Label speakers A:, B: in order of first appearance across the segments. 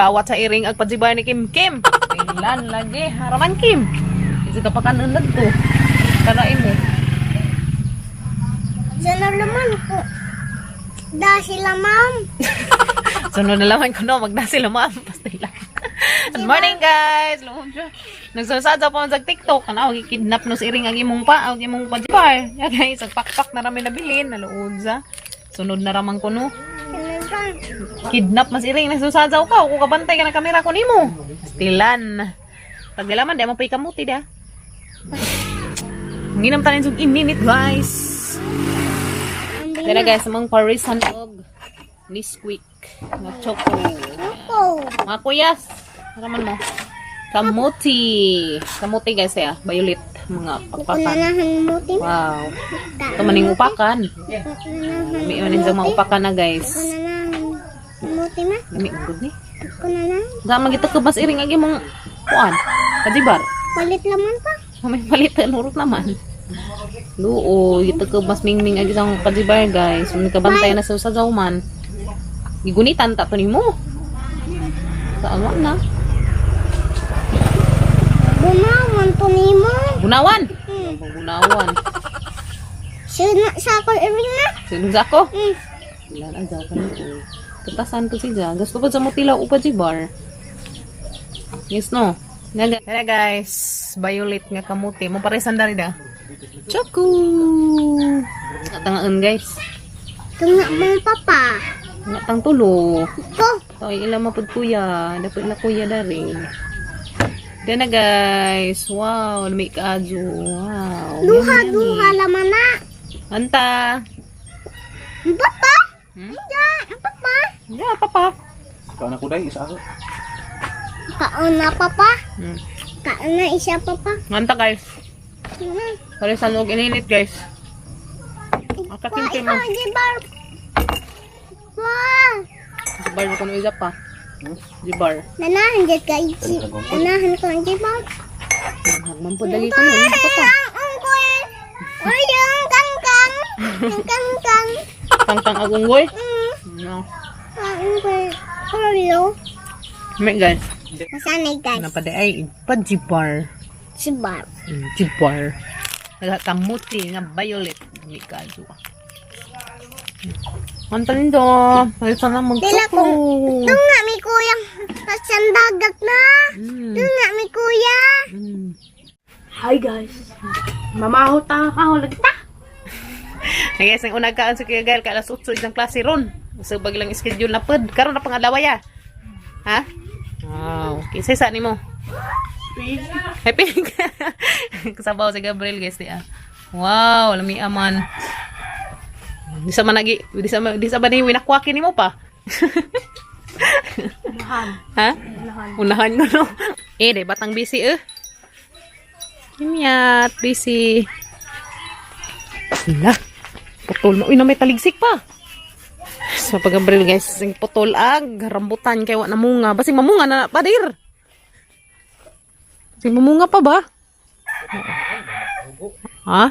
A: Kawat sa iring ag pajibar ni Kim Kim. Ilan lagi haraman Kim. Kasi kapakan ko. Karain mo.
B: Sana naman ko. Da sila, ma'am.
A: Sunod na laman ko no, magda sila ma'am. Pastila. Good morning, guys. Lumom siya. Nagsusad sa pa sa TikTok. Ano, kidnap no si iring ang imong pa, ang imong pajibar. Ya guys, agpakpak na rami nabilin, naluod sa. Sunod na raman ko no.
B: Sunod.
A: Kidnap mas iring nagsusadyaw ka. Kung kabantay ka ng kamera ko nimo. Pastilan. Pagdalaman, di mo pa ikamuti da. Nginam tanin sug ininit, guys. Tara guys, among parisan og Nesquik nga choco.
B: Oh.
A: Mga kuyas, raman mo. Kamuti. Kamuti guys ya, violet mga pakpakan.
B: Kunanahan mo tin.
A: Wow. Ito maning upakan. May maning sa mga upakan na, guys.
B: Kunanahan mo tin ma.
A: Lami gud ni.
B: Kunanahan.
A: Ga magita ka mas iring agi mong kuan. Kajibar.
B: Palit laman pa.
A: May palitan urot naman. Luo, ito ka mas mingming agi sa kajibar, guys. Kung kabantay na sa sajaw man. Gigunitan ta to nimo. Sa ano na?
B: Bumawan to nimo.
A: Gunawan. Gunawan.
B: Sino sa ako iring na?
A: Sino sa ako?
B: Hmm.
A: Ilan ang jaw ka nito. Tatasan ko siya. Gusto ko sa mutilaw upa bar. Yes, no? Tara guys, violet nga kamuti. Mo paresan dari da. Choco! Atangaan guys.
B: Tunga mo papa.
A: Nga tang tulo.
B: Ko.
A: Ito ay ilang mapud kuya. Dapat na kuya dari. Then na guys. Wow, lami kaadyo. Wow.
B: Duha
A: Yummy, yummy.
B: duha laman na.
A: Anta.
B: Papa.
A: Hmm?
B: Ya, papa.
A: Ya, papa.
C: Kaon ako dai isa ako.
B: Kaon na papa. Kaon na isa papa.
A: Anta guys. Paresan og ininit guys.
B: Wah,
A: Akakin mo.
B: ikaw di bar. Wah.
A: Jibar mo kuno isa pa. Jibar.
B: Nanahan jud ka iji. Nanahan ko ang jibar.
A: Man po dali ko no, hindi pa pa.
B: Ang unggoy. Ay, ang kangkang. Ang kangkang.
A: Tangtang agunggoy. No.
B: Ang unggoy. Hello.
A: May guys.
B: Masanay guys.
A: Napade ay pa jibar.
B: Jibar.
A: Jibar. Nagakamuti nga violet. Hindi ka adyo. Anta nindo. Palitan na
B: Dila
A: magtuko.
B: ko. Doon nga may kuya. Kasandagat na. Doon nga may kuya.
D: Hi guys. Mamaho ta kahulag ta.
A: Ay guys, ang unang kaan sa Kuya Gael, ka alas 8 isang klase ron. So, bag lang schedule na pod. Karon na pang adlaw ya. Ha? Wow. Kinsay sa nimo? Happy. Kasabaw si Gabriel guys di ah. Wow, lami aman. Di sa managi, di sa ba ni winakwaki nimo pa?
D: Unahan.
A: Ha?
D: Unahan.
A: Unahan ko no. Eh, di batang busy eh. Kimyat, busy. Hala. Putol mo. Uy, na may taligsik pa. So, pag Gabriel guys, sing putol ag rambutan kay wa na munga. Basing mamunga na padir. Basing mamunga pa ba? Ha?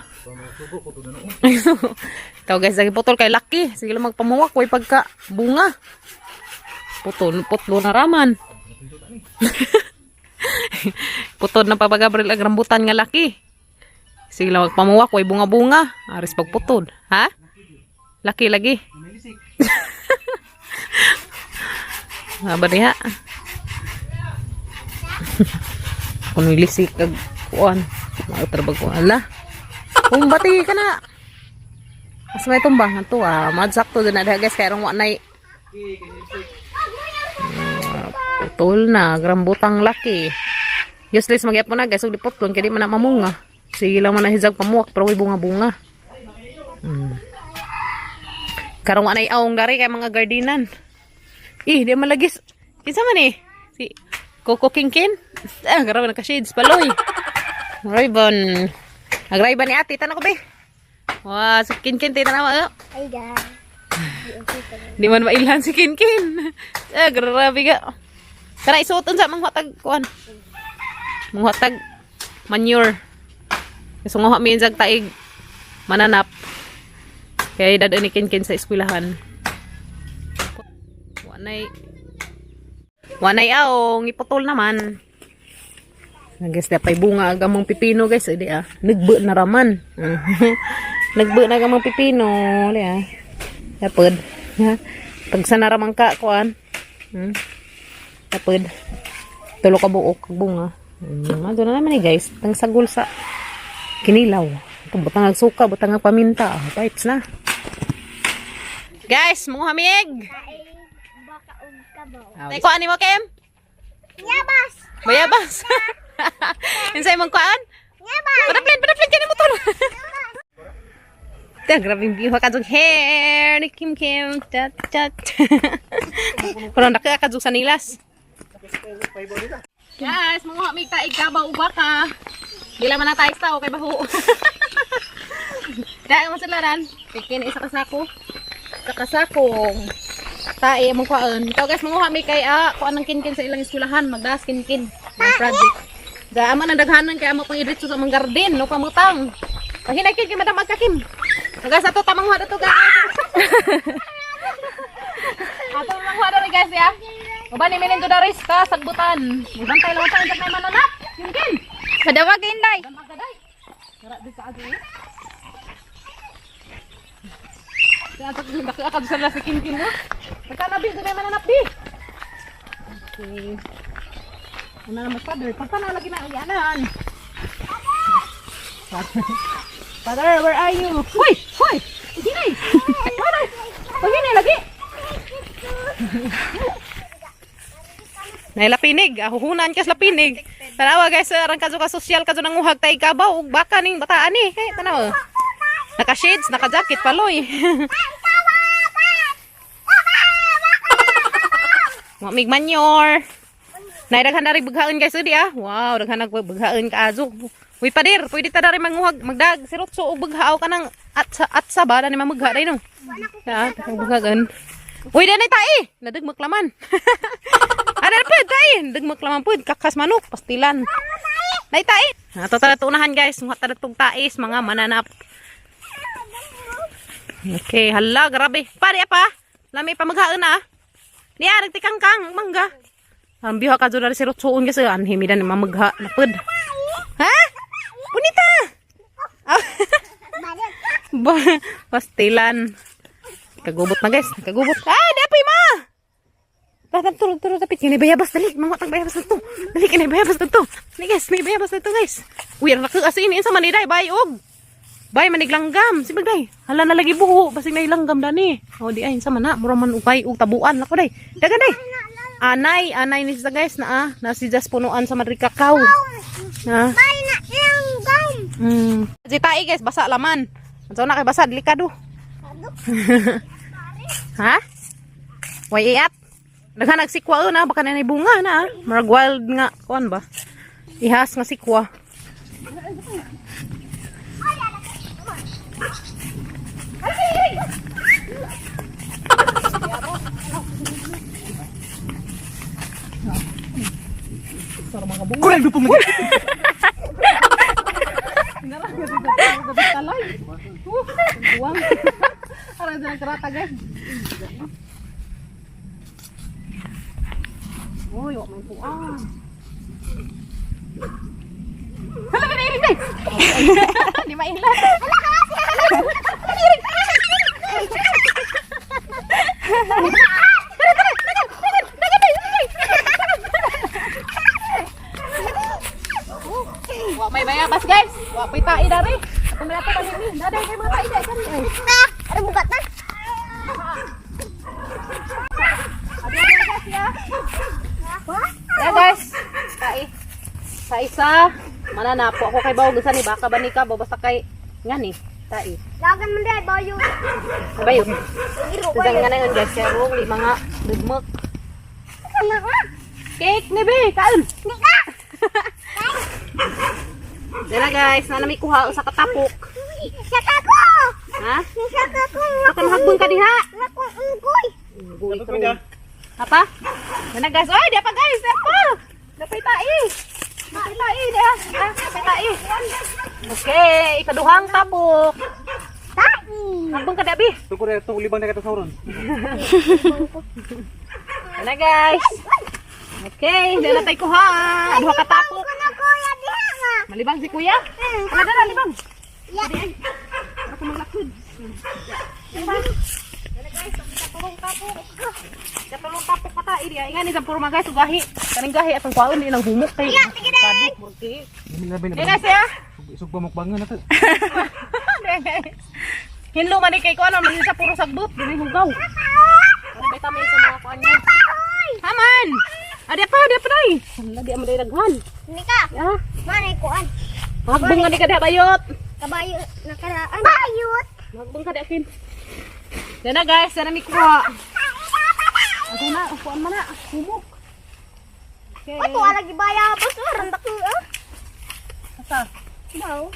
A: Ito guys, lagi putol kay laki. Sige lang magpamuwak, way pagka bunga. Putol, putlo na raman. Putol na pa Gabriel ag rambutan nga laki. Sige lang magpamuwak, way bunga-bunga. Aris pagputol. Ha? Laki lagi. Nga ba diha? Kung nilisik ag kuan, mga ko ala. Kung bati ka na. As may tumba nga to ah, madsakto din na diha guys kay rong wa nay. Putol na, grambutang laki. Useless magyapon na guys, ug diputlon kay di man na mamunga. Sige lang man na hizag pamuwak pero way bunga-bunga. Karong anay awong dari kay mga gardinan. Eh, di malagis. Kinsa man eh? Si Coco Kinkin? Ah, grabe naka shades paloy. Raybon. Agrayban ni ate, tanong ko be. Wow, si Kinkin tayo tanawa. Oh.
B: Ay guys.
A: Di man mailhan si Kinkin. Ah, grabe ka. Tara, isuot unsa manghatag kuan. Manghatag manure. Kasi nguha mi insag taig mananap. Kaya dad ni Kinkin sa eskwelahan. Wanay. Wanay aong iputol naman. Na guys, dapay bunga ag among pipino guys, di ah. Nagbu na raman. Nagbu na ang among pipino, di ah. Dapod. Ha? Pag sa naramang ka kuan. Dapod. Tulo ka buok bunga. Ado na naman eh guys, tang sagol sa kinilaw. Ito, butang ag suka, butang ag paminta. Ah, bites na. Guys, mga hamig.
B: Baka og kabaw.
A: Tay kuan nimo Kim?
B: Yabas!
A: Bayabas. Unsay imong kuan?
B: Yabas!
A: Padaplin, padaplin kini motor. Ta grabe view ka jug hair ni Kim Kim. Chat chat. Pero naka ka jug sa nilas. Guys, mga hamig taig kabaw ug baka. Dila man na tayo sa okay baho. Dahil mo sila ran. Pikin isa ka sako. Isa ka sakong. Tae among kuan. Ikaw guys, manguha mi kay kuan ng kinkin sa ilang eskwelahan, magdas kinkin. Mga project. Da ama nang daghanan kay amo pang idiretso sa among garden, no pamutang. Pahinay kay madam agkakim. Guys, ato tamang huwa to guys. Ato manguha diri guys ya. Uban ni Melindo Daris ka sagbutan. Mubantay lang sa may mananap. Kinkin.
D: Madawag inday.
A: Damag ka day. Tara di ka agi. Kaya sa daki akad sa si Kinkin mo. Pagkanabi di may mananap di. Okay. Ano naman father? Pagtanaw lagi na ayanan. Father, where are you? Hoy! Hoy! Hinay! Father! Paghinay lagi! Nailapinig, huhunan kas lapinig. Tanawa guys, arang kadto ka sosyal kadto nanguhag tay kabaw ug baka ning bataan ni. Kay tanawa. Naka shades, naka jacket paloy. Wa mig manyor. Nay daghan na rin bughaon guys di ah. Wow, daghan nag bughaon kaazo. Uy pader, pwede ta dari manguhag magdag sirotso og bughaw ka nang at sa ba dani mamugha dai no. Ha, takang bughaon. Uy danay tae, nadagmak laman. Ano na pud tae, nadagmak laman pud kakas manok pastilan. Nay tae. Ato tara tunahan guys, muha tara tug tais mga mananap. Okay, hala grabe. Pare pa. Lami pa maghaon ah. Niya nagtikangkang mangga. Ang biha ka dyan si Rotsoon kasi anhi mi dan mamagha na pud. Ha? Punita. Ah, Pastilan. Kagubot na guys, kagubot. Ah, dapoy ma. Tatap tulog tulog tapit kini bayabas dali, mga tag bayabas dito. Dali kini bayabas dito. Ni guys, may bayabas dito guys. Uy, ang laki asin in sa maniday bay og. Bay maniglanggam, si bagday. Hala na lagi buho, basig na ilanggam dani. O di ay sa mana, mura man ukay og tabuan nako day. Dagan day. Anay, anay ni siya guys na ah, na si Jas punuan sa Madrid kakao. Na.
B: Bay na langgam!
A: Si tae guys, basa laman. Ang na kay basa, delikado. Ha? Way iat. Daghan nagsikwa na baka na bunga na. Ah. Murag wild nga kuan ba? Ihas nga sikwa.
C: Kurang dupong lagi.
A: Ara sa krata guys. Uy, wa may puan. Hala ka na iring Di maila. Wa may bayabas guys. Wa may tae dari. Tumilata pa ni. Daday kay mga tae dai kari. Ay.
B: Ah! Ano bukat na?
A: Yeah guys. Tae. Sa isa mananapo ako kay bawog sa ni baka ba ni ka basta kay ngani tae.
B: Lagan man dahil, bayo.
A: Bayo.
B: Iro
A: Tudang nga na yun guys, kaya rong di mga dugmok.
B: Ano ka?
A: Cake ni be, kaon.
B: Di ka!
A: Dala guys, na nami kuha sa katapok.
B: Saka ko!
A: Ha?
B: Saka ko!
A: Baka mahagbong ka diha.
B: Ako unggoy!
A: Unggoy ka. Apa? Dala guys. Oy, di pa guys, di pa. Dapay tae. Dapay tae, di ah. Dapay tae. Okay, ikaduhang tapok.
B: Tai!
A: Hagbong ka dabi.
C: Tungkol na itong libang na kato sauron.
A: Dala guys. Okay, dala tayo kuha. Duha ka tapok.
B: Ano kuya diha nga?
A: Malibang si kuya. Wala dala, libang.
B: Ya.
A: Ako maglakod. Katulong tapok pa ta iriya. Ingan ni puro mga guys gahi. Kaning gahi atong kwaon di nang humok kay. Kaduk murti.
C: Labi
A: Di guys ya.
C: Isog ba mukbangan na to?
A: Hinlo man ni kay kuan man sa puro sagbot dili hugaw. Ano ba tama sa mga kuan niya? Haman. Adi pa, adi pa dai. Lagi amo dai daghan.
B: Hindi ka.
A: Ya.
B: Manay kuan.
A: Magbong ka di ka diha bayot.
B: Kabayo nakaraan. Bayot.
A: Magbong ka di akin. Dana guys, dana mi kuha. Ato na, kuan man na, humok. Okay.
B: Ato wala gibaya pas rendak ah.
A: Asa?
B: Bau.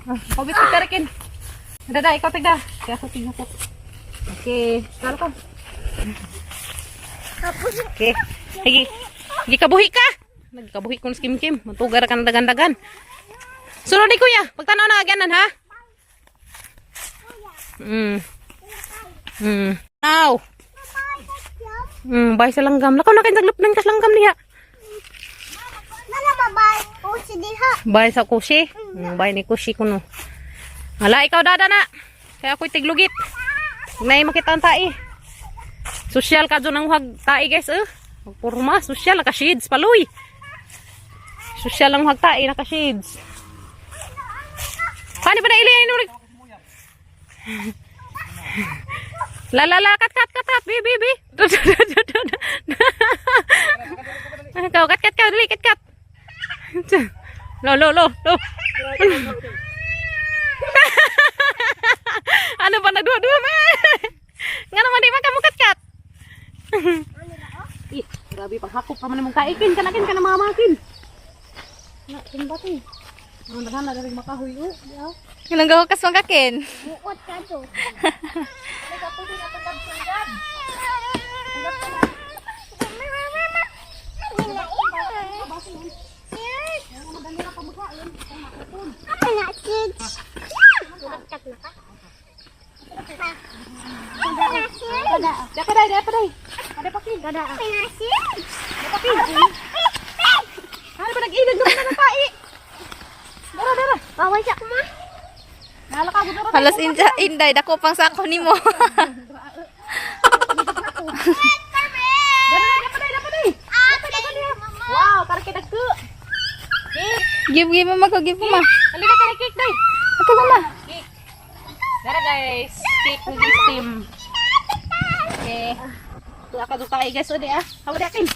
A: Ah, Obit ka tarikin. Dada, ikaw tigda. Kaya ako tigda ko. Okay, kalo ka.
B: Tapos
A: Okay. Sige. Sige, kabuhi ka. Nagkabuhi ko ng skim kim. Matugar ka ng dagan-dagan. Sunod ni kuya. Pagtanaw na agyanan ha. Aw. Bay sa langgam. Lakaw na kayo naglupnan ka sa langgam niya.
B: Nala mabay o si diha.
A: Bay sa kusi. Bay ni kusi kuno. Hala, ikaw dada na. Kaya ako'y tiglugit. Huwag na makita ang tae. Social ka dyan ang huwag tae guys eh. Purma, social, naka-shades paloy. Social ang huwag tae, naka-shades. Paano ba na ili? Ay, La la la, kat kat kat kat, bi bi bi. Ikaw, kat kat kat, dali, kat kat. Lo lo lo lo. Ano ba nagduha-duha ba? Nga naman di man ka kat. Ih, grabe panghakop pa man imong kaikin kanakin ka na mga makin. Na, timbati. Ang daghan na diri makahuy oh. Di ah.
E: Ilang gawa kas mangkakin.
B: Muot ka to.
A: Di pa dai, di pa dai. Ada pa kin. Ano ba nag-ilag naman na tae? Dara, dara.
B: Bawal siya kuma.
A: Nala ka dara.
E: Halos inja, inday, dako pang sako nimo.
A: Dara, dara, pa dai, dara pa dai. Wow, tara kita ku.
E: Give, give mama ko, give mama.
A: Halika ka cake dai.
E: Ato mama.
A: Cake. Dara guys, cake with steam. Okay. Tuwa ka tayo guys, odi ah. Hawa di akin.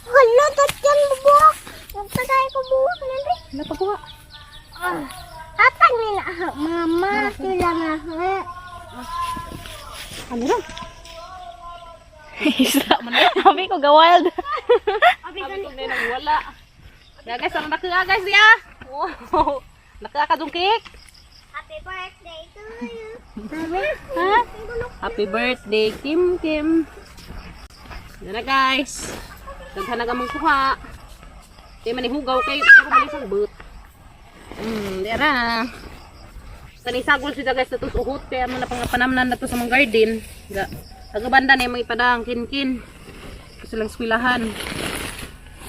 B: Hala, tatyan buwak. Nagtagay ko buwak nanti.
A: Napakuha.
B: Apa nila ah, mama sila nga.
A: Ano ra?
E: Isra man. Sabi ko ga wild.
A: Abi ko na wala. Ya guys, ang nakuha guys ya. Wow. Nakuha ka dong cake.
B: Happy birthday to you.
A: Ha? Happy birthday, Kim Kim. Yan na guys. Daghan na gamong kuha. Di man hugaw kay puro man isang but. Di ra. Kaning sagol siya guys na uhot kaya mo na pangapanamnan na to sa mga garden. Ga. Taga banda na yung mga ipadang kin-kin. Gusto lang eskwelahan.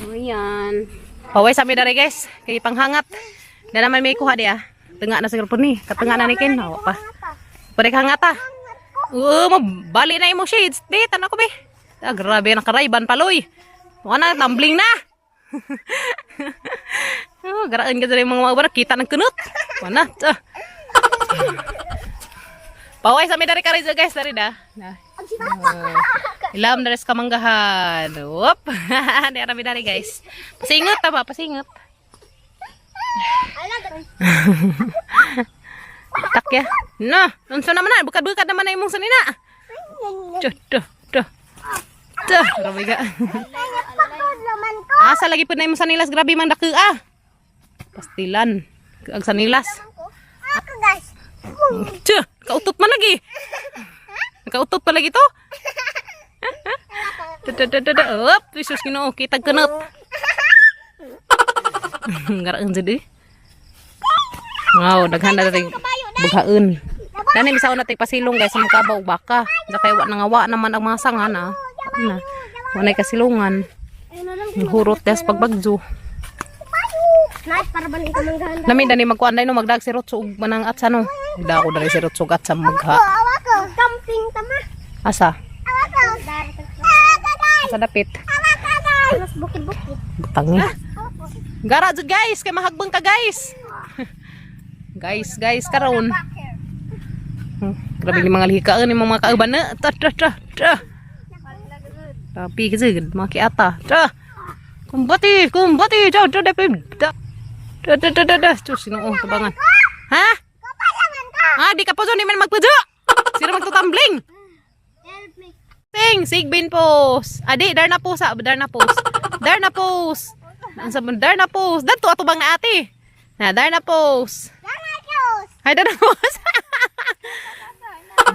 A: Ayan. Paway sa mi dere guys, kay panghangat. Na naman may kuha diya. Tunga na siguro po ni. Katunga na ni Ken. Hawa pa. Pwede ka hangat ah. Oo, mabali na imong shades. Di, tanaw ko be. Ah, grabe, nakarayban paloy. Wala na, tumbling na. Oh, garaan ka dyan yung mga mga kita ng kunot. Wala. Ah. Paway sa mi dari karizo guys, dari da. Na. Oh. Ilam dari sa kamanggahan. Whoop. Di arami dari guys. Pasingot ta ba? Pasingot. Takya. Na, unsa naman na? Bukad-bukad naman na imong sanina. Duh, duh, duh. Duh, grabe ka.
B: Pakod naman ko.
A: Asa lagi pud na imong sanilas, grabe man dako ah. Pastilan. Ang sanilas.
B: Ako guys.
A: Tsuh, kautot man lagi. Nakautot pa lagi to. Duh, duh, duh, duh, duh. Up, Jesus Ginoo, kitag kunot. Garaan jud eh. Wow, daghan na diri bughaon. Dani bisaon natin pasilong guys sa mga kabaw baka. Sa kay wa nangawa naman ang mga sanga na. Na. Wanay kasilungan.
B: Ayun na lang.
A: Hurot des pagbagyo.
B: Nice, para ba ka manggahan?
A: Nami dani magkuan no magdag si Rotso og manang atsa no. Magda ako dali si Rotso og atsa magha.
B: Awa ko. Camping tama.
A: Asa?
B: Awa ko. Awa ko guys.
A: Asa dapit?
B: Awa ko guys. Mas bukid-bukid.
A: Tangi. Gara jud guys, kay mahagbang ka guys. Guys, guys karon. Grabe ni mga lihikaan ni mga kauban na. Ta ta ta ta. Tapi kasi mga kiata. Ta. Kumbati, kumbati, ta ta ta ta. Ta ta ta ta ta. Diyos, sino tabangan. Ha? Ah, di ka po di man magpujo. Sino magtutambling?
B: Help me.
A: Sing, sigbin pose. Adi, dar na po sa, dar na pose. Dar na pose. Ang sa dar na pose. Dadto ato bang na ate? Na dar na pose.
B: Dana
A: Ay, dar na pose.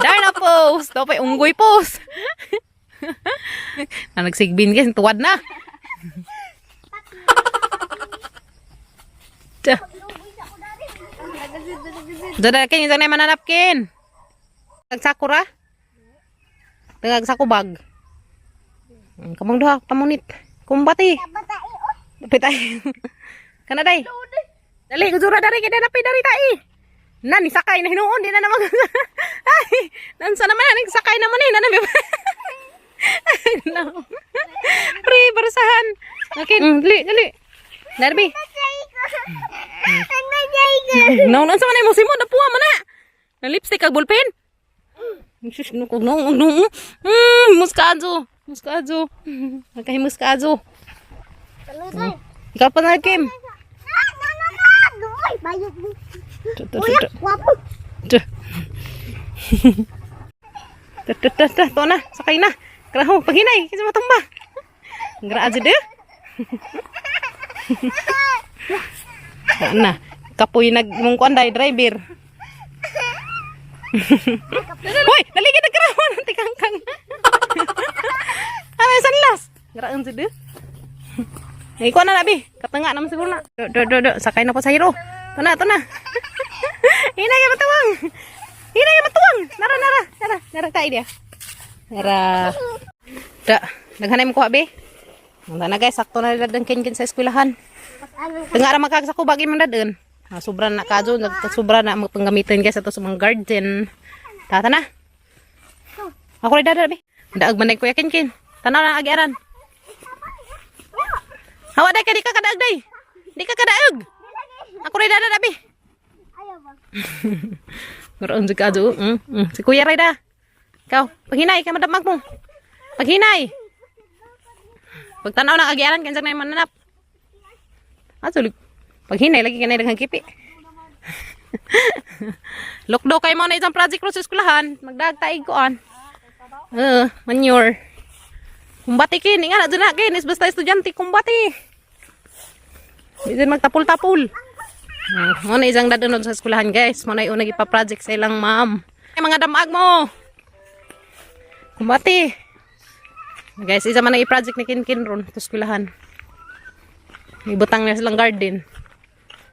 A: Dar na pose. Daw pa unggoy pose. Na nagsigbin guys, tuwad na. Ta. Dada kin yung mananapkin. Nagsakura? Nagsako bag. Kamong duha pamunit. Kumbati.
B: Bata oh.
A: Dapit ay. Kana day. Dali kuzura dari kay dapit dari tai. Na ni sakay na hinuon di na naman. Ay, nansa naman na sakay naman eh na nabi. Ay, no. Pre, barusahan. Okay, dali, dali. Darby.
B: Ang najay ko.
A: No, nansa man mo simo napuha man na. Na lipstick ag ballpen. Sus, no, no, no. Muskazo. Muskazo. Nakahimuskazo.
B: Talutoy.
A: Ikaw pa na, Kim.
B: Na, na, na, na. Uy, bayot.
A: Tu, tu, tu,
B: Kuya,
A: tu.
B: wapo.
A: Tu. Tu, tu, tu, tu. To na, sakay na. Graho, paghinay, kasi matumba. Grabe de. Na, kapoy nag mong kuan day driver. Hoy, naligid na graho ng tikangkang. Ay, sanlas. Graon si de. Ay, kuan na labi. Katanga naman siguro na. Do, do, do, do. Sakay na po sa hero. To na, to na. Hinay ka matuwang. Hinay ka matuwang. Nara, nara, nara, nara tayo dia. Nara. Da, naghanay mo kuha be. Wala na guys, sakto na nila kin sa eskwelahan. Tengah ra magkag sa kubag imong dadon. Ah, sobra na kadyo, sobra na magpanggamitin guys ato sa mga garden. Tata na. Ako rin dada be. Daag man kuya kin. Tanaw na agiaran. Hawa day ka di ka kadaag day. Di ka kadaag. Ako rin dada be.
B: Ayaw ba?
A: Maroon si kadyo. Si Kuya Rayda. Ikaw, paghinay ka madamag mo. Paghinay. Pagtanaw ng agiaran kinsa na mananap. Ah, sulig. Paghinay lagi kanay daghang kipi. Lokdo kay mo na isang project ro sa eskwelahan, magdagtaig koan. Manure. Kumbati kin, nga na dyan na kin, is basta estudyante kumbati. Bisan magtapul-tapul. Mo na isang dadunod sa eskwelahan guys. Mo na yung unang ipa-project sa ilang ma'am. Ay, mga damag mo. Kumbati. Guys, isa man ang i-project ni Kinkin ron sa eskwelahan. Ibutang na silang garden.